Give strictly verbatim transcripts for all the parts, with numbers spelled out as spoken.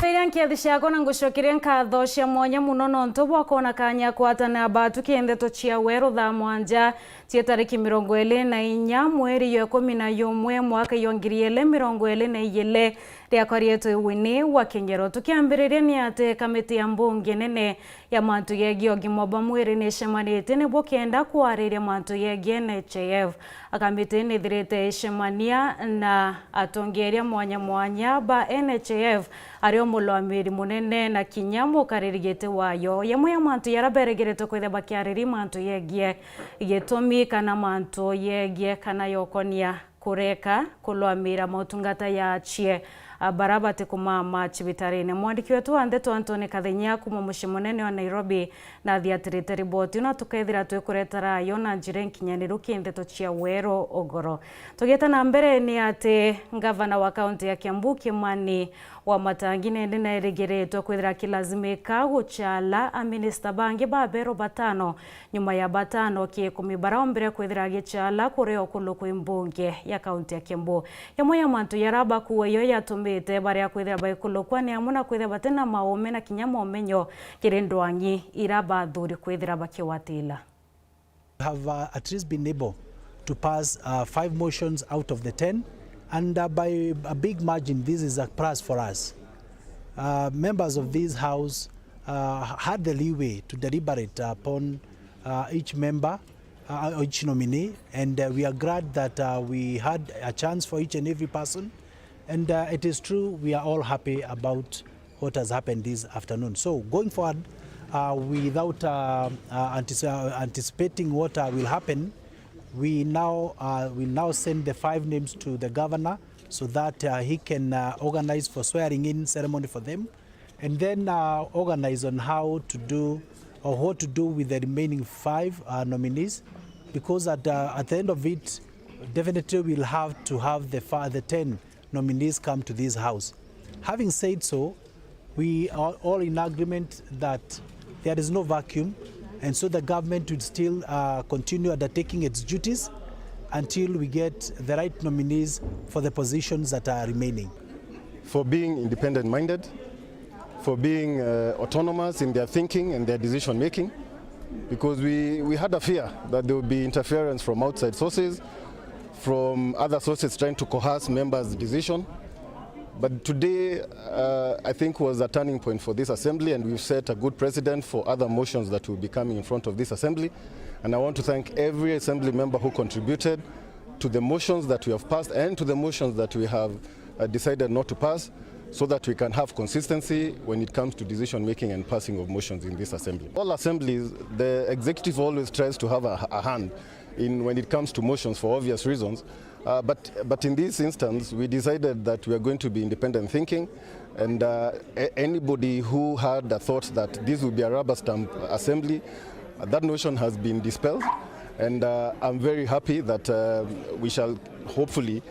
Iria nkethi ciakwa na ngucokeria nkatho cia mwanya muno nontu bwa kwona kanya kwatana batu ki ndeto cia weru thaa mwanja cia tariki mirongo iri na inya mweri ya ikumi na yumwe mwaka ya ngiri iri mirongo iri na igiri. Riakwa rietwe Winnie wa Kingero. Tukiambiriria ni ati kamiti ya mbunge nene ya mantu yegie ugima bwa mwiri ni icemanitie niguo kenda kwariria mantu yegie N H I F. Kamiti ni ithirite icemania na atongeria mwanya mwanya ba N H I F, ario mulwamiri munene na kinya mukariri giti wayo. Yamwe ya mantu yaria beregeretwe kwithia bakiariria mantu yegie gitumi kana mantu yegie kana yokonia kureka kulwamira motungata ya achie, a, bara batikumama cibitarine. Mwandiki wetu wa ndeto Anthony Kathenya kuma mucii munene wa Nairobi nathiatirite riboti ino tukethira twikuretera yo na njira inkinyaniru ki ndeto cia weru ugoro. Tugieta na mbere ni ati ngavana wa kaunti ya Kiambu Kimani Wamatangi nindi nairigiritwe kwithira akilazimika guchala aminista bangi ba beru batano nyuma ya batano ki ikumi bara ombire kwithira agichala kuria ukulu kwi mbunge ya kaunti ya Kiambu. Yamwe ya mantu yaria bakuwe yo yatumite baria kwithira baikulukwa ni amwe na kwithira batina maume na kinya momenyo kiri ndwang'i ira bathuri kwithira bakiwatila. have uh, at least been able to pass uh, five motions out of the ten, and uh, by a big margin, this is a plus for us. Uh, members of this House uh, had the leeway to deliberate upon uh, each member, uh, each nominee, and uh, we are glad that uh, we had a chance for each and every person. And uh, it is true, we are all happy about what has happened this afternoon. So going forward, uh, without uh, uh, antici- uh, anticipating what uh, will happen, we now uh, will now send the five names to the governor so that uh, he can uh, organize for swearing in ceremony for them, and then uh, organize on how to do or what to do with the remaining five uh, nominees, because at, uh, at the end of it, definitely we'll have to have the, fa- the ten nominees come to this House. Having said so, we are all in agreement that there is no vacuum, and so the government will still uh, continue undertaking its duties until we get the right nominees for the positions that are remaining. For being independent minded, for being uh, autonomous in their thinking and their decision making, because we, we had a fear that there would be interference from outside sources, from other sources trying to coerce members' decision. But today, uh, I think, was a turning point for this assembly, and we've set a good precedent for other motions that will be coming in front of this assembly. And I want to thank every assembly member who contributed to the motions that we have passed and to the motions that we have uh, decided not to pass, so that we can have consistency when it comes to decision making and passing of motions in this assembly. All assemblies, the executive always tries to have a, a hand in when it comes to motions for obvious reasons. Uh, but, but in this instance, we decided that we are going to be independent thinking, and uh, a- anybody who had a thought that this will be a rubber stamp assembly, uh, that notion has been dispelled, and uh, I'm very happy that uh, we shall hopefully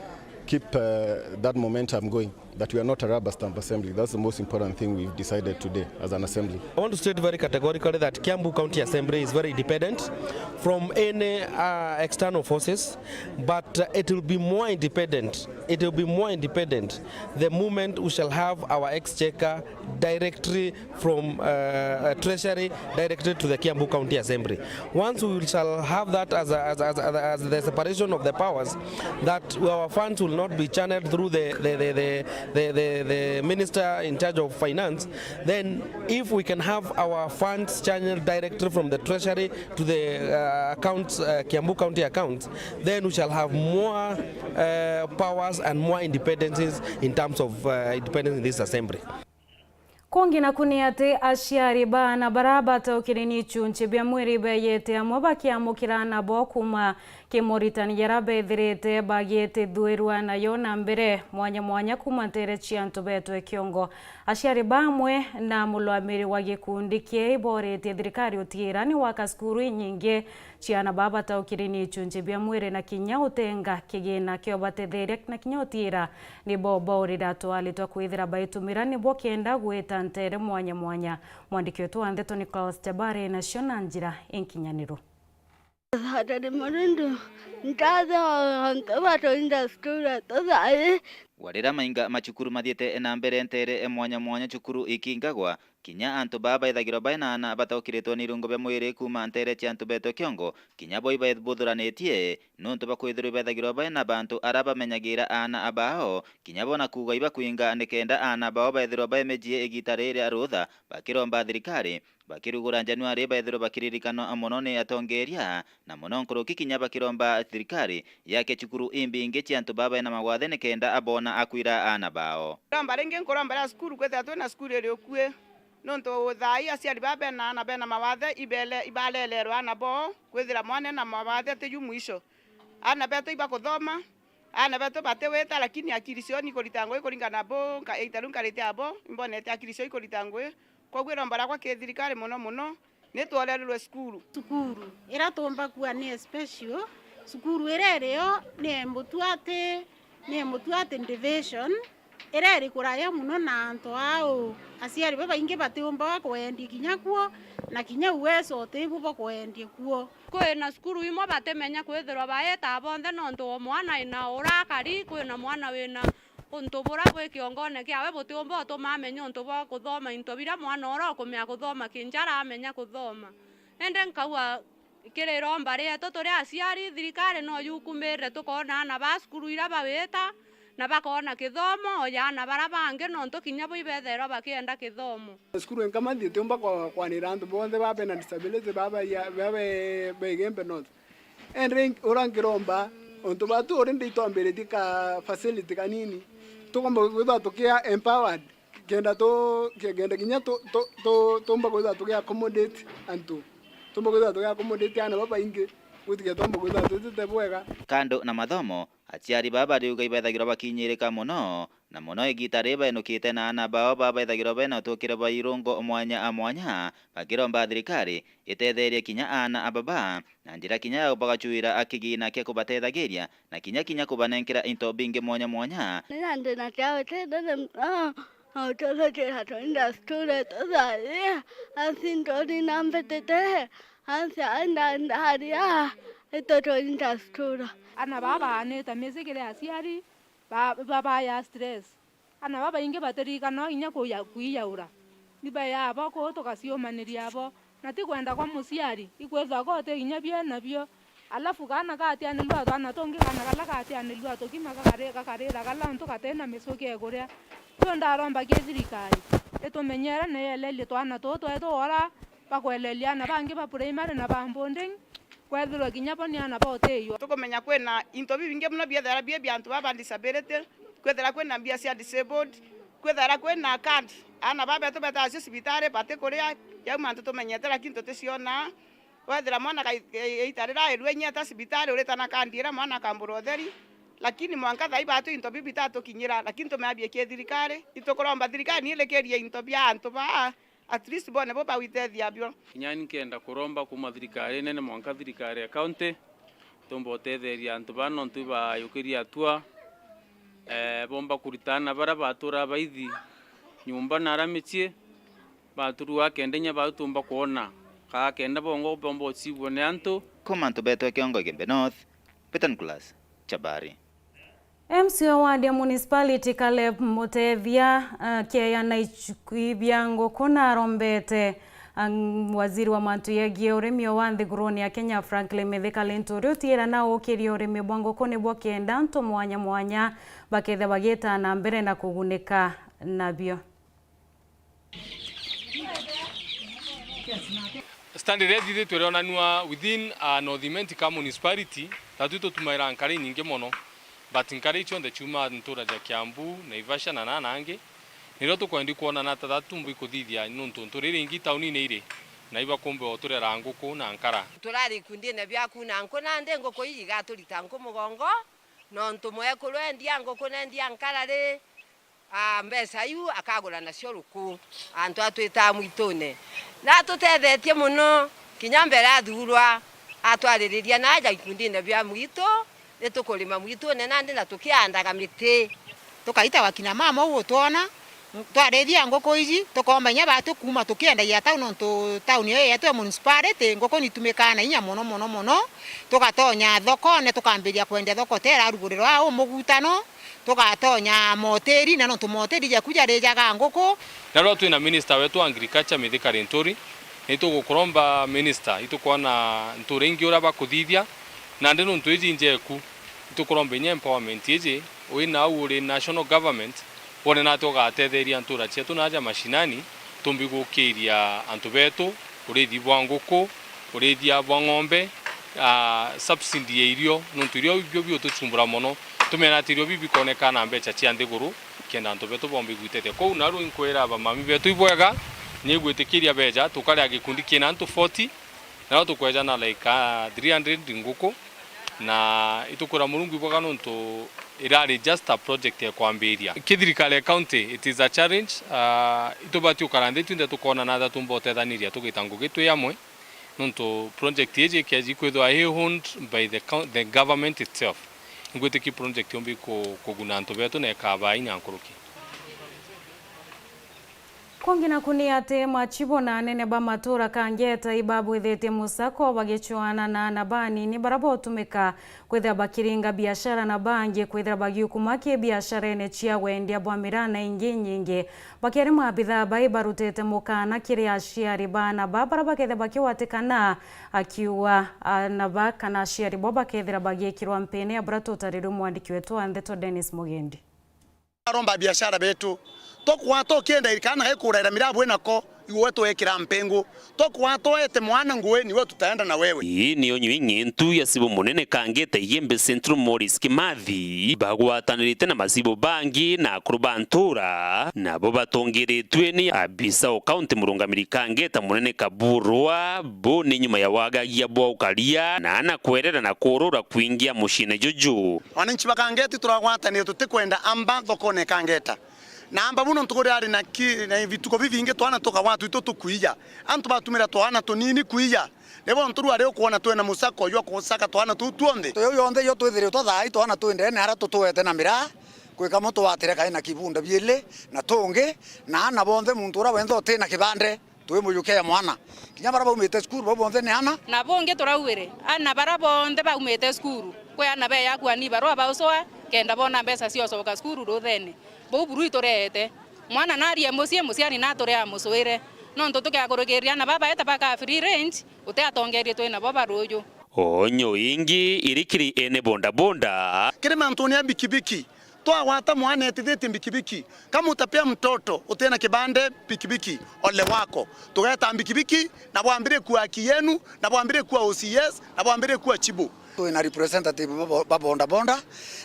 keep uh, that momentum going, that we are not a rubber stamp assembly. That's the most important thing we've decided today as an assembly. I want to state very categorically that Kiambu County Assembly is very independent from any uh, external forces, but uh, it will be more independent. It will be more independent the moment we shall have our exchequer directly from uh, uh, Treasury directly to the Kiambu County Assembly. Once we shall have that as, a, as, as, as, as the separation of the powers, that our funds will not be channeled through the, the, the, the, the, the, the minister in charge of finance, then if we can have our funds channeled directly from the Treasury to the uh, accounts, uh, Kiambu County accounts, then we shall have more uh, powers and more independencies in terms of uh, independence in this assembly. Kungi naku ni ati aciari ba aana bara bataukire ni ichunchi bia mwiri beyete amwe bakiamukira aana bo kuuma ki moritani jaria bethirite bagitithwirua nayo na mbere mwanya mwanya kuuma nteere cia antu betwe kiongo. Aciari bamwe na mulwamiri wa gikundi kii iboretie thirikari utiira ni waka cukuru inyingi ciana baa bataukire ni ichunchi bia mwiri na kinya utenga kigina kio batetheria na kinya utiira ni bo baurire atwari twa kwithira baitumira nibo kenda gwita nteere mwanya mwanya. Mwandiki wetu wa ndeto Nicholas Jabari nacio na njira inkinyaniru. Saturday morning, ntathe antu batoinda cukuru tuthae. Gwa riria mainga ma cukuru mathiite na mbere nteere mwanya mwanya cukuru ikingagwa, kinya antu baa baithagirwa bai na aana bataukiritwe ni irungo bia mwiri kuuma nteere cia antu beetwe kiongo, kinya bo ibabuthuranitie, nontu bwa kwithirwa ibaithagirwa bai na bantu aria bamenyagira aana baao, kinya bo na kuuga ibakwinga nikenda aana baao baithirwa bai micii igiita riri ria rutha, bakiromba thirikari bakirugura Januari baithirwe bakiririkanwa mono ni atongeeria, na mono nkuruki kinya bakiromba thirikari yake cukuru imbingi cia antu baa baina magwathe nikenda aboona akwira aana bao. Iromba ringi nkuromba ria cukuru, kwithira twina cukuru iri ukui, nontu thaa ii aciari baa bena aana bena mawathe ibele-, ibaleleerwa aana boo, kwithira mwana ena mawathe ti ju mwisho. Aana betu ibakuthoma, aana betu batiwita, lakini akiri cio ni ikurita ngugi kuringana na bu nka-, itaru nkarite abo, imbonete akiri cio ikurita ngugi. Koguo iromba riakwa ki thirikari mono mono, ni tworerirwe cukuru. Cukuru iria tuumba kuuga ni special, cukuru iria irio ni Mutwati, ni Mutwati division, iria iri kuraya mono na antu aa uu. Aciari babaingi batiumbaga kwendia kinya kuo, na kinya uwezo utibu bwa kwendia kuo. Kwina cukuru imwe batimenya kwithirwa baita bonthe, nontu o mwana ina uria akari, kwina mwana wina untu buria bwi kiongone kiawe butiumba utuma amenya untu bwa kuthoma into biria mwana uria ukumenya kuthoma kinjara amenya kuthoma. Indi nkauga kiri iromba rietu turi aciari, thirikari no yukumirire tukoona aana ba cukuru iria bawita, na bakoona kithomo o ya aana baria bangi, nontu kinya bo ibethairwa bakienda kithomo. Cukuru inka mathi itiumba kwa-, kwanira antu bonthe baa bena disability, baa baia-, baa be-, baigembe not. Indi uria nkiromba, untu batu uri ndi itwambiritie ka facility kanini, tukomba kwithirwa tukia empowered, kenda tu-, ke-, kenda kinya tu-, tu-, tu-, tumba kwithirwa tukia accommodate antu, tumba kwithirwa tukia accommodate aana babaingi, gutiga tumba kwithirwa twitite bwega. Kando na mathomo, aciari baa bariuga ibethagirwa bakinyirika mono, na mono igiita riri baenukite na aana bao baa bethagirwa bena utukire bwa irungo mwanya a mwanya, bakiromba thirikari itetherie kinya aana aba baa na njira kinya ya bagacuira kigina kia kubatethagiria na kinya kinya kubanenkera into bingi mwanya mwanya. Nina ndina kiao tene, ah, autothotira twenda cukuru tutharia, asi ndoni na mbitite, asi aenda ndaria, ito twenda cukuru. Aana baa baanite misi kiri aciari, ba-, ba-, baya stress. Aana babaingi batirikana inya kuya-, kwiyaura. Ni bayaa bo kuu tugaciumaniria bo. Na ti kwenda kwa muciari, ikwithwa ko uti inya bie nabio. Alafu kaana gatianilua twana tungi, kaana kala gatianilua tukima gakari-, gakarira kala untu gatina micuki ya kuria. Riu ndaromba ki thirikari, itumenyere na yelelie twana tuu twetu ora bakwelelia aana bangi ba primary na ba boarding, kwethirwa kinya bo ni aana ba utiiwa. Tukumenya kwina into bibingi mono biethaira bie bia antu baa ba disability, kwethira kwina mbia cia disabled, kwethira kwina card, aana baa betu betaga cio cibitari batikuria, jau mantu tumenyete lakini tuticiona. Wethira mwana kai-, e-, eita riria airua inyeta cibitari, urita na card iria mwana akambura utheri, lakini mwanka thaa ii batu into biu bitatukinyira, lakini tumenya biiki thirikari. Itukuromba thirikari ni irikirie into bia antu baa, at least bone bo bagwitethia bio. Kinya ni nkenda kuromba kuuma thirikari nene mwanka thirikari ya county, tumba utetheria antu baa nontu ibayukirie atua, eh, bomba kurita aana baria batura baithi nyumba na aria micii, baturua kenda inya bau tumba kwona kaa kenda bongwa bomba ucibua ni antu. Kuuma antu betwe kiongo Igembe North, Peter Nicholas, Chabari. M C A wa ward ya municipality Caleb Mutethia, ah, akieana ichukui bia nguku na arombete, ah, waziri wa mantu yegie urimi o wa nthiguruni ya Kenya Franklin Mithika Linturi utiira na uukiria urimi bwa nguku nibwo kenda antu mwanya mwanya bakethia bagiita na mbere na kugunika nabio. Standard iria ithithitwe rionanua within, uh, North Imenti ka municipality, tatu tutumaira nkari nyingi mono, but nkari icio nthe ciuma ntura ja Kiambu, Naivasha na nana angi, nirio tukwendi kwona na ta tatu mbu ikuthithia nuntu ntu riri ingi taunine iri na ibakumbe o turera nguku na nkara. Turari ikundine biaku na nku nandi nguku ii igaturita nku mugongo, nontu mwekuru endia nguku nendia nkara ri, aa, mbeca iu akagura nacio ruku, antu atwitaa mwitune. Na atutethetie mono, kinya mbere athurwa, atwaririria na aja ikundine bia mwitu, ni tukurima mwitune nandi na tukiandaga miti. Tukaita wakina mama uu utwona, Twarithia nguku iji, tukoomba inya baatu kuuma tukiendagia tau, nontu tauni ii yetu ya municipality, nguku nitumikaa na inya mono, mono, mono. Tugatonya thokone, tukambiria kwendia thoko terarugurirwa au mugutano, tugatonya motiri, na nontu motiri jaku jarijaga nguku. Na rwa twina minister wetu wa agriculture, Mithika Linturi, nitugukuromba minister, itukwona ntuura ingi uria bakuthithia, nandi nontu iji njeku, itukuromba inya empowerment iji, wi nau uri national government, wone nati ugatetheria ntuura cietu naaja mashinani, tumbi gukiria antu betu, urithi bwa nguku, urithia bwa ng'ombe, aa, subsidy ya irio, nontu irio ibio bigutuchumbura mono. Tumena ati irio biu bikoneka na mbeca cia nthiguru, kenda antu betu bomba igwitete. Kwou naru inkwira bamami betu ibwega, nyigwitikiria beja, tukaria gikundi kina antu forty, nao tukweja na like, ah, three hundred nguku, na itukwira Murungu ibwega nontu irari just a project ya kwambiria. Ki thirikari ya county, it is a challenge. Ah, itubati ukara nthi twinthe tukona na athatu mba utethaniria tugita ngugi twi amwe, nontu project iji ikeji kwithwa i owned by the coun-, the government itself. Ingwitikia project yombi ku-, kuguna antu betu na ikabaa inya nkuruki. Kungi naku ni ati machibu na anene ba matura Kangeta ibabwithitie musako bagichuana na aana banini baria botumika kwithira bakiringa biashara na bangi kwithira bagiukuma ki biasharene cia wendia bwa miraa na ingi inyingi. Bakiari maabithaa bai barutite mukana kiri aciari ba aana ba baria bakethira bakiwatikana, akiuga aana ba kana aciari bo bakethira bagiikirwa mpine ya buria tutarirwe mwandiki wetu wa ndeto Dennis Mugendi. Aromba biashara betu. Tokwata ukienda kana gaikuraira mirabu inako, igwe twekira mpengu. Tokwata uete mwana ngueni, we tutaenda na wewe. Ii niyo nywi ng'intu ya cibu munene Kangeta Igembe Central Morris Kimathi, bagwatanirite na macibu bangi na akuru ba ntura, nabo batongeretue ni abisa o kaunti murungamiri Kangeta munene Kaburwa, bo ni nyuma ya wagagia bwa ukaria na ana kwerera na kurura kwingia muciine juju. Wananchi ba Kangeta turagwatanire, tutikwenda amba thokone Kangeta. Na amba buno ntuku riari na ki-, na vituko bibingi twana tukagwa twitu tukuija. Antu batumira twana tunini kuija. Nibo ntu rwari ukwona twina musako jwa kusaka twana tuu twonthe. Tuyu yonthe yo twithiritwe thaai twana twi ndene aria tutwete na miraa, kwika mo twatire kai na kibunda biili na tungi, na ana bonthe muntu uria wenthe utina kibande. Twi muyuke ya mwana. Kinya baria baumite cukuru, bau bonthe ni ana. Na bungi turaugire, ana baria bonthe baumite cukuru, kwi ana beya kuani barua baucwa, kenda boona mbeca cia ucoka cukuru ruthene. Buu buru itureete. Mwana narie mucii, muciari naturia amucuire. Nontu tukiakurukiria ana baba baeta baka free range, uti atongeria twi nabo ba ruuju. Onyo ingi iri kiri ene bondabonda. Kiri mantuni ya bikibiki, twagwata mwana etithitie mbikibiki, kama utapea mtoto utina kibande pikipiki, ole wako. Tugeta mbikibiki, na bwambire kuwa haki yenu, na bwambire kuwa O C S, na bwambire kuwa chibu. Twina representative ba bo-, ba bondabonda,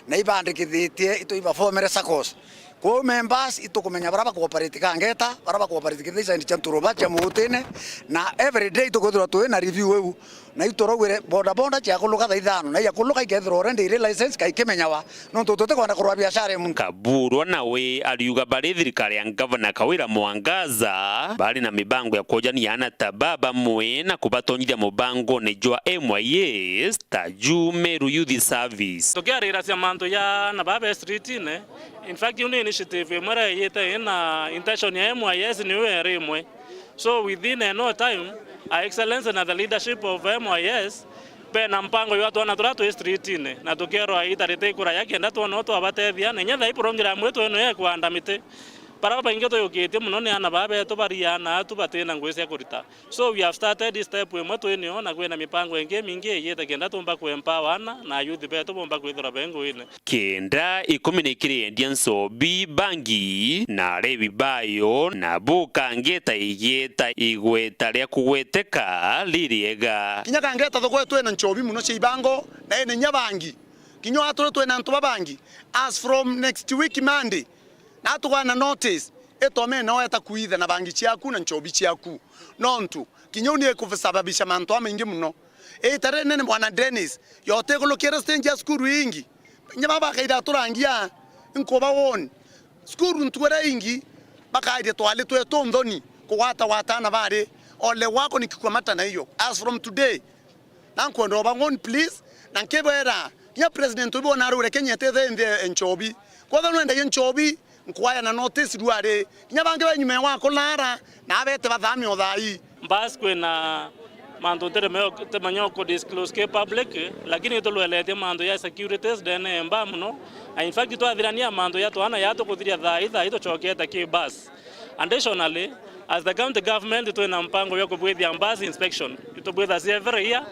na ibandikithitie itu ibafomere saccos. Kwou members itukumenya baria bakuoperate Kangeta, baria bakuoperate kithei side cia Nturuba, cia Mugutine, na every day tukwithirwa twina review iu. Na ituraugire bodaboda ciakuluka thaa ithano, na iakuluka ikethirwa already iri license, ka ikimenyawa, nontu tutikwenda kurwa biashara ya muntu. Kaburwa nawe ariuga bari thirikari ya Ngavana Kawira Mwangaza, bari na mibango ya kwojania ana ta baba bamwe na kubatonyithia mubangone jwa M Y S ta juu Meru Youth Service. Tukiariracia mantu ja ana baba streetine, in fact, iu ni initiative imwe iria iyite ina intention ya M Y S niyo iri imwe. So within a no time, Her Excellency na the leadership of M Y S, bena mpango jwa twana turia twi streetine, na tukierwa ita ritikuraya kenda twona u twabatethia, na inya thaa ii program yetu ino ya kwanda miti, baria baingi tuyukitie mono ni ana baa betu bari ana atu batina ngugi cia kurita. So we have started step imwe twinio, na kwina mipango ingi imingi iyite kenda tumba ku empower ana na youth betu bomba kwithirwa be nguine. Kenda ikumi na ikiri endia nchobi, bangi, na arewi bayo, na bukangeta igeta igweta ria kugweteka ririega. Kinya Kangeta thoko yetu ina nchobi mono cia ibango, na ina inya bangi. Kinya aturi twina antu babangi. As from next week Monday, na tugana notice, itomena weta kuitha na bangi ciaku na nchobi ciaku. Nontu, kinya uni ikusababisha mantu amaingi mono. Ita rinene Bwana Dennis, yote ikulukira stage ya cukuru ingi. Inya baba bakaira turangia, nkuba won. Cukuru ntuku iria ingi, bakairia twali twetu nthoni, kugwata gwata ana bari, ole wako nikikuamata na iyo. As from today, na nkwenda oba ng'oni please, na nkibera, kinya president ubi ona arure Kenya ete the, the nchobi. Kwothe nwendagia nchobi, Nkwaya na notice ruari, kinya bangi be nyuma ya gwakulaara, na abete bathamia o thaa ii. Mbas kwina mantu ntiri meo-, timanya ku disclose ki public, lakini itulweletie mantu ya securities ndene ya mbaa mono. Na in fact, twathirania mantu ya twana ya tukuthiria thaa ii, thaa ii tucokete ki bus. Additionally, as the county government, twina mpango ya kubwithia bus inspection. Itubwitha cia every year,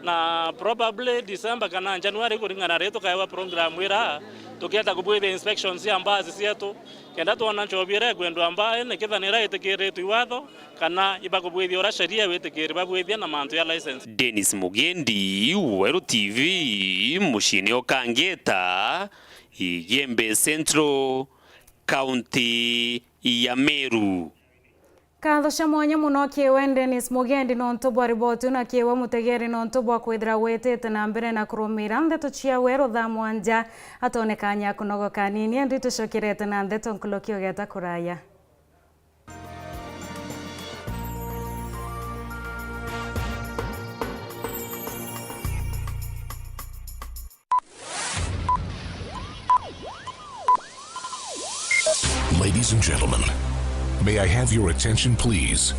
na probably December kana January, kuringana na riria tukaewa program ira, tukieta kubwithia inspection cia bus cietu, kenda twona nchobi iria ikwendwa mbaene, kethira ni iria itikiritwe i watho, kana ibakubwithia uria sheria witikiri babwithia na mantu ya license. Dennis Mugendi, Weru T V, muciini o Kangeta, Igembe Central, kaunti ya Meru. Nkatho cia mwanya mono kiwe Dennis Mugendi nontu bwa riboti na kiwe mutegeri nontu bwa kwithira witite na mbere na kurumira ndeto cia Weru thaa mwanja. Atone kanya kunogoka nini, indi tucokerete na ndeto nkuruki ugeta kuraya. Ladies and gentlemen, may I have your attention, please?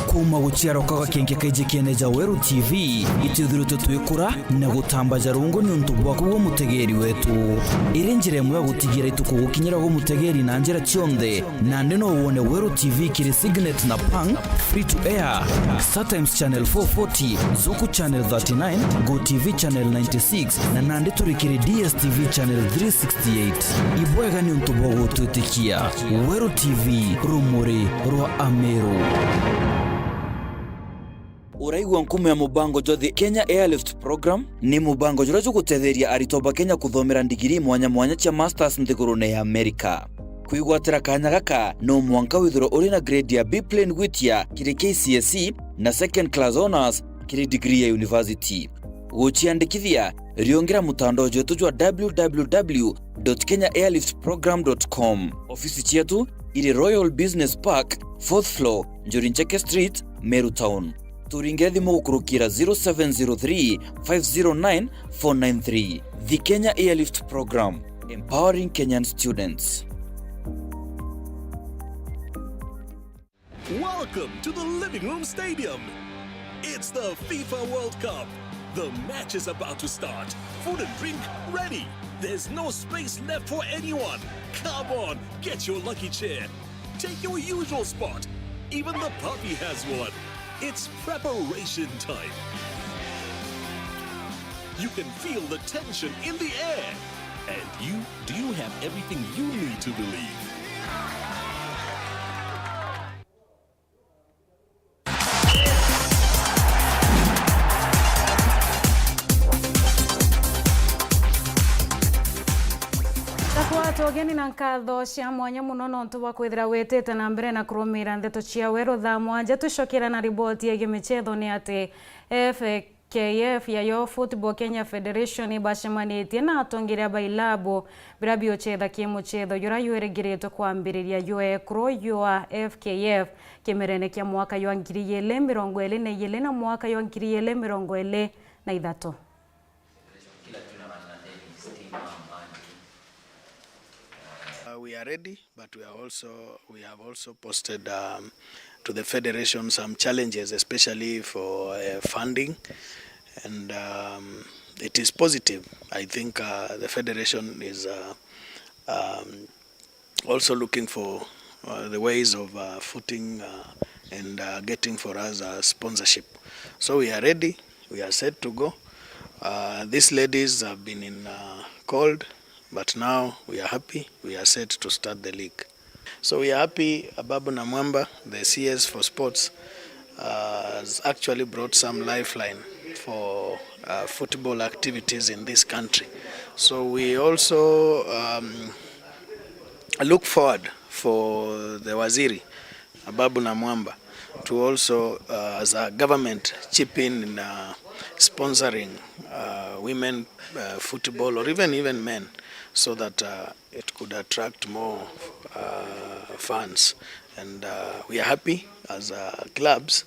Kuuma guciarwa kwa gakenke kaiji kiene ja Weru T V, itwithiritwe twikura na gutambaja rungu niuntu bwaku gwe mutegeri wetu. Iri njira imwe ya gutigira ituku gukinyira gwe mutegeri na njira cionthe. Nandi no wone Weru T V kiri Signet na Pang, free to air, StarTimes Channel four forty, Zuku Channel thirty-nine, Go T V Channel ninety-six, na nandi turi kiri D S T V Channel three sixty-eight. Ibwega niuntu bwa gutwitikia. Weru T V, rumuri rwa Ameru. Uraigua nkumo ya mubango jwa The Kenya Airlift Program? Ni mubango juria jugutetheria aritwa ba Kenya kuthomera ndigiri mwanya mwanya cia masters nthigurune ya Amerika. Kwigwatira kanya gaka, no mwanka withirwe uri na grade ya B plain gwitia kiri K C S E na second class honours kiri degree ya university. Guciandikithia, riungira mutandao jwetu jwa w w w dot kenya airlift program dot com. Ofisi cietu iri Royal Business Park, fourth floor, Njuri Ncheke Street, Meru Town. Turingire thimu gukurukira zero seven zero three, five zero nine, four nine three. The Kenya Airlift Program, empowering Kenyan students. Welcome to the Living Room Stadium. It's the FIFA World Cup. The match is about to start. Food and drink ready. There's no space left for anyone. Come on, get your lucky chair. Take your usual spot. Even the puppy has one. It's preparation time. You can feel the tension in the air. And you, do you have everything you need to believe? Takwata ugeni na nkatho cia mwanya muno nontu bwa kwithira witite na mbere na kurumira ndeto cia Weru thaa mwanja. Twicokera na riboti yegie michetho ni ati F K F yayo Football Kenya Federation ibacemanitie na atongeria ba ilabu biria biuchetha kimuchetho juria jwirigiritwe kwambiriria jwa ekuru jwa F K F kimerene kia mwaka jwa ngiri igiri mirongo iri na igiri na mwaka jwa ngiri igiri mirongo iri na ithatu. Uh, we are ready, but we are also, we have also posted, um, to the federation some challenges, especially for, uh, funding, and, um, it is positive. I think, uh, the federation is, uh, um, also looking for, uh, the ways of, uh, footing, uh, and, uh, getting for us, uh, sponsorship. So we are ready, we are set to go. Uh, these ladies have been in, uh, cold, but now we are happy, we are set to start the league. So we are happy Ababu Namwamba, the C S for sports, uh, has actually brought some lifeline for, uh, football activities in this country. So we also, um, look forward for the Waziri, Ababu Namwamba, to also, uh, as a government, chip in in, uh, sponsoring, uh, women, uh, football, or even, even men, so that, uh, it could attract more, uh, fans. And, uh, we are happy as, uh, clubs,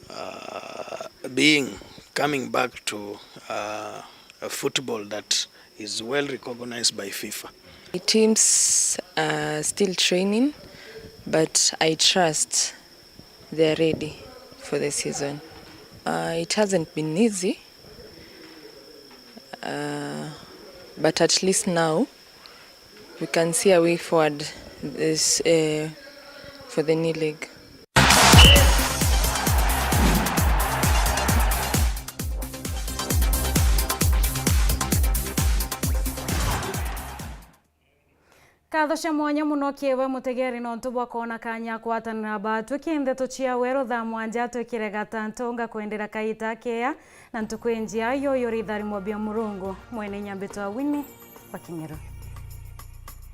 uh, being, coming back to, uh, a football that is well recognized by FIFA. The teams are still training, but I trust they are ready for the season. Uh, it hasn't been easy, uh, but at least now we can see a way forward this, uh, for the new league. Nkatho cia mwanya mono kiri we mutegeri nontu bwa kwona kanya kwatanira batwi ki ndeto cia weru thaa mwanja twikire gatantu ngakwendera kaita kea na ntuku injia yo yo ritharimo bia Murungu. Mwene inya mbitwa Winnie wa King'ero.